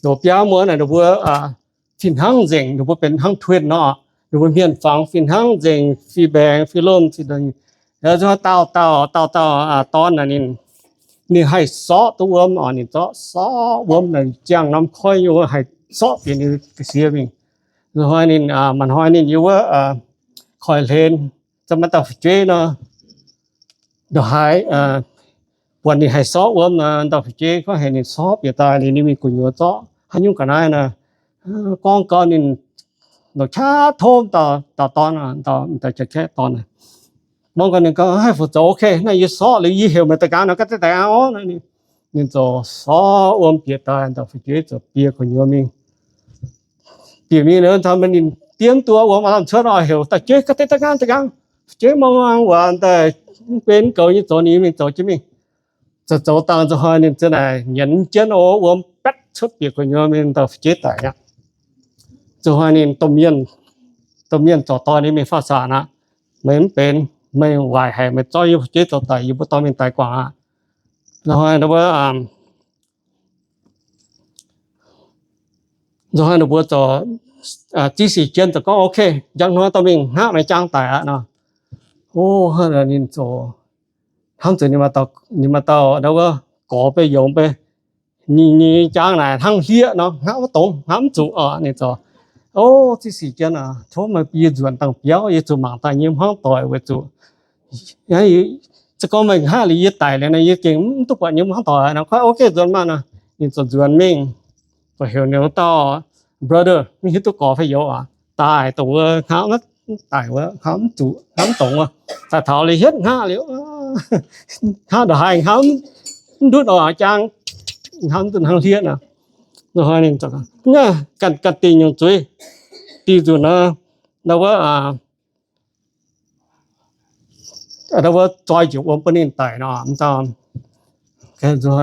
Loz-biauv muoz naaic ninh mbuo fih hnangv nzengc, ninh mbuo benx hnangv twin nor. Ninh mbuo hmien fangx fih hnangv nzengc, fih mbaengx fih lomh fih nzengc. Dauh dauh dauh dauh dorn naaic ninh, ninh haih sorqv duqv wuom oc. Ninh zorqv sorqv wuom naaic ziangh norm koiv nyei wuov haih sorqv bieqc ninh ga'sie mingh. Hnoi ninh, maaih hnoi ninh yiem wuov koiv-hlen, za'gengh maaih dauh fu'jueiv nor, ndongc haaix buatc ninh haih sorqv wuom, dauh fu'jueiv gorngv heuc ninh sorqv bieqc daaih liuz ninh mingh gu'nyuoz zorqv haaix nyungc ga'naaiv nor, gorngv gau ninh longc qaqv tov dauh dorn, dauh jaa-kaeqv dorn, gorngv gau ninh gorngv, Haih fu zoux, ok, naaiv yie sorqv liuz yie heuc meih daaih nqaang nor, ga'deix daaih nqaang oc. Ninh ziouc sorqv wuom bieqc daaih, dauh fu'jueiv ziouc bieqc gu'nyuoz mingh. Bieqc mingh liuz, ninh diev duqv wuom lamh cuotv oc, heuc dauh fu'jueiv, Ga'deix daaih nqaang, daaih nqaang. Fu'jueiv mangc mangc waac daaih, mv benx goux nyei zoux, ninh mingh zoux jienv mingh. Zoux zoux dangh nzunc hnoi ninh ziouc naaic nyienz jienv oc, wuom baetv cuotv bieqc gu'nyuoz mingh, dauh fu'jueiv daic aqv. Nzunc hnoi ninh domh mienh, domh mienh zorc dorn nyei mingh faah saanc aqv. Meih mv benx, meih waaic haic, meih zorqv yie fu'jueiv zoux daic, yie mbuo dorh mingh daix guangc aqv. Nzunc hnoi wuov, nzunc hnoi ninh mbuo ziouc, ziqc sic jien ziouc gorngv, Ok, njang hnoi dorh mingh hngaqv meih jaang daic aqv nor. O, ninh ziouc hnamv zuqc ninh maaih dauh wuov gorx beiv youz beiv, ninh nyei jaang naaic hnangv hlieqv nor, hngaqv maiv dongz, hngaqv mv zuqc oc. Ninh ziouc, O, ziqc sic jien aac, tov meih bun yie nzuonx dangh biauv, yie zuqc mangc daaih nyei hmuangv doic weic zuqc se gorngv meih hngaqv liuz yie daic liuz nor, yie gengh mv duqv buatc nyei hmuangv doic nor. Kuv, Ok, nzuonx maah nor. Ninh ziouc nzuonx mingh, ziouc heuc ninh wuov dauh brother, mv hiuv duqv gorx fai youz aac, daaih dongh wuov hngaqv maiv daic wuov, hngaqv mv zuqc, hngaqv mv dongz wuov, daaih taux liuz hietv hngaqv liuz, hngaqv ndongc haaix hngaqv mv ndutv oc, jaang hngaqv mv ndutv, hnangv hlieqv nor. Ninh ganh dingh nyungc zuiz, dingh nzunc nor, wuov, wuov zoi njiec wuom bun ninh daic nor, mv dauh,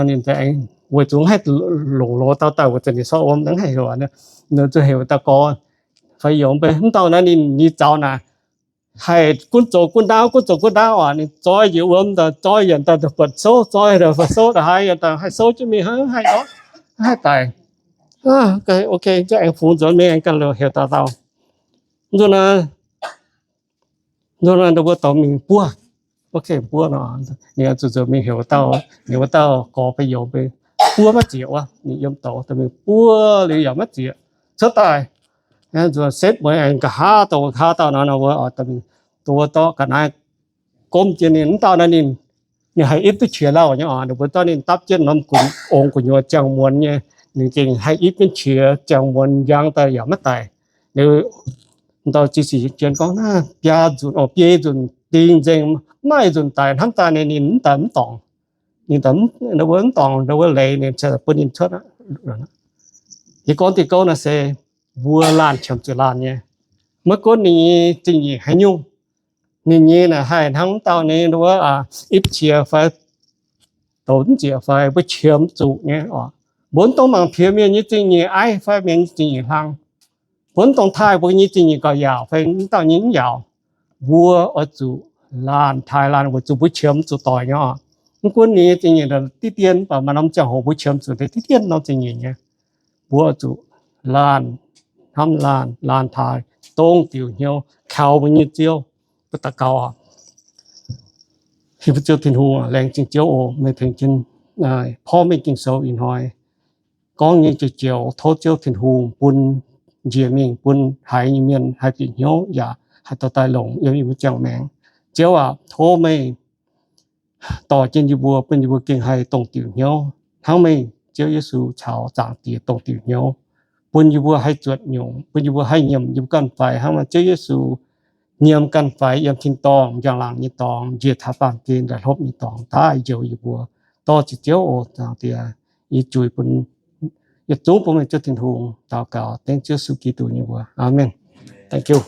ninh weic zuqc haih longc loz dauh daaih weic zuqc ninh sorqv wuom hnangv haic heuc, ninh zuqc heuc dauh gorx fai youz beiv. Mv dauh naaiv ninh nyei zaux naaic haih gunv zoux gunv ndaauv, gunv zoux gunv ndaauv oc. Ninh zoi njiec wuom daaih, zoi yienc daaih buatc souv, zoi daaih buatc souv, ndongc haaix yienc daaih haih souv jienv mingh, haih, haih daic. Ok, aengx fungx nzuonx mingh aengx ganh heuc dauh dauh. Nzunc naaiv, nzunc naaiv ninh mbuo dorh mingh buov. Ok, buov nor, ninh zuqc nzuonx mingh heuc dauh, ninh wuov dauh gorx fai youz mbuo buov maiv zieqc wuov. Ninh yiem douz dorh mingh buov liuz yaac maiv zieqc. Cuotv daaih, nzunc setv mueiz aengx nqa'haav dorh, nqa'haav dauh nor, nor wuov, dorh mingh, dorh wuov dorh ga'naaiv gomv jienv ninh. Mv dauh naaiv ninh, ninh haih ipv duqv qiex lauh nyei oc. Ninh mbuo zorqv ninh dapv jienv norm ongx gu'nyuoz ziangh muonz nyei, ninh gengh haih ipv jienv qiex ziangh muonz njang daaih yaac maiv daic. Ninh dauh ziqc sic jien gorngv, Naaiv biaa nzunc, biei nzunc dingh nzengc, maaih nzunc daic hnamv daaih ninh, ninh mv daic mv dorngc. Ninh mv dorngc, wuov leiz ninh bun ninh cuotv. Yie gorngv diuh gouv naaiv se mbuo laanh qiemx zuqc laanh nyei. Maiv gunv ninh nyei zingh nyeic haaix nyungc, ninh nyei naaic haih hnangv mv dauh ninh wuov ipv qiex fai douz mv zieqc fai mbuo qiemx zuqc nyei oc. Mbuo mv dungx mangc piex mienh nyei zingh nyeic aiv fai mienh nyei zingh nyeic hlang. Mbuo mv dungx taaih mbuo nyei zingh nyeic gauh yaauc fai mv dauh nyei mv yaauc. Mbuo oix zuqc laanh taaih laanh weic zuqc mbuo qiemx zuqc doic nyei oc. Mv gunv ninh nyei zingh nyeic diqv dien, mv baac maaih norm ziangh hoc mbuo qiemx zuqc diqv dien norm zingh nyeic nyei. Mbuo oix zuqc laanh hnamv laanh, laanh taaih, dongh diuc hnyouv kaux mbuo nyei Ziouv. Mbuo daux gaux oc. Ziouv Tin-Hungh, laengz zingh Ziouv oc, meih tengx jienv porv mengh Ging-Sou ih hnoi gorngv nyei joux joux, tov Ziouv Tin-Hungh bun njiec mingh bun haiz nyei mienh haih bieqc hnyouv yaac haih dorh daaih longc yiem yie mbuo ziangh maengc. Ziouv aac, tov meih dorh jienv yie mbuo, bun yie mbuo gengh haih dongh diuc hnyouv hnangv meih, Ziouv Yesu, caux Zaangc Diex dongh diuc hnyouv, bun yie mbuo haih zuotc nyungc, bun yie mbuo haih nyiemc yie mbuo ganh faix hnangv meih, Ziouv Yesu, nyiemc ganh faix yiem tin-dorngh njang-laangc nyei dorngx, njiec taux baamh gen la'hlopv nyei dorngx daaih njoux yie mbuo. Dorh ziqc Ziouv oc, Zaangc Diex. Yie juix bun, yietc zungv bun meih, Ziouv Tin-Hungh, daux gaux dengv Ziouv Yesu Giduc nyei mbuox. Aamen. Thank you.